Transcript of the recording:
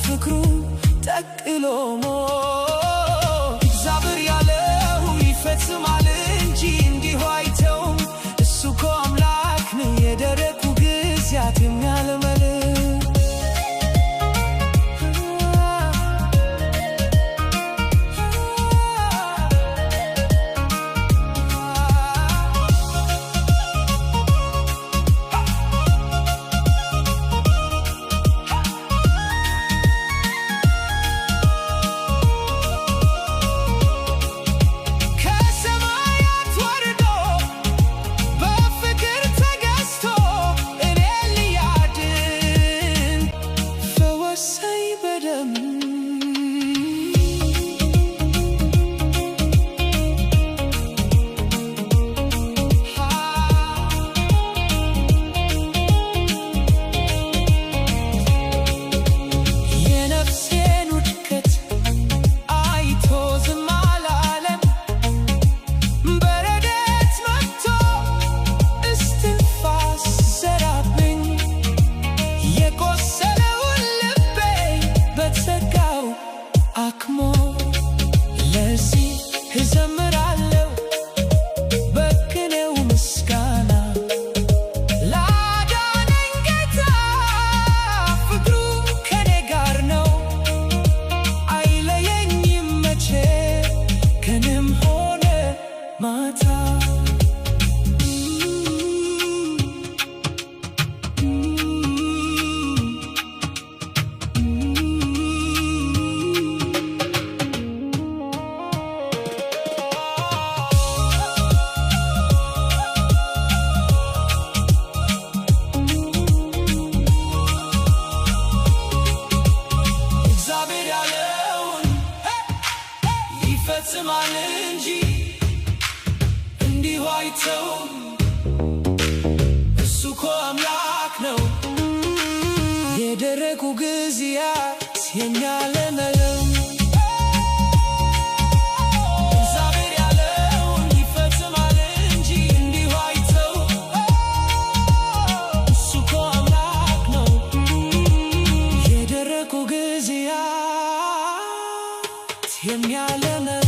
በፍቅሩ ጠቅሎ እግዚአብሔር ያለው ይፈጽማል እንጂ እንዲሁ አይተውም። እሱ እኮ አምላክ ነው፣ የደረቁ ጊዜያት የሚያለመልም። ከሰማያት ወርዶ በፍቅር ተገዝቶ እኔን ሊያድን ፈወሰኝ በደም። የነፍሴን ውድቀት አይቶ ዝም አላለም። በረደት መጥቶ እስትንፋስ ዘራብኝ። የቆሰለውን ልቤ በጸጋው አክሞ ለዚህ እዘምራለሁ በቅኔው ምስጋና ላዳነኝ ጌታ። ፍቅሩ ከኔ ጋር ነው፣ አይለየኝም መቼ ቀንም ሆነ ማታ። እግዚአብሔር ያለውን ይፈጽማል እንጂ እንዲሁ አይተውም። እሱ እኮ አምላክ ነው፣ የደረቁ ጊዜያት የሚያለመልም። እግዚአብሔር ያለውን ይፈጽማል እንጂ እንዲሁ አይተውም። እሱ እኮ አምላክ ነው፣ የደረቁ ጊዜያት የሚያለመልም።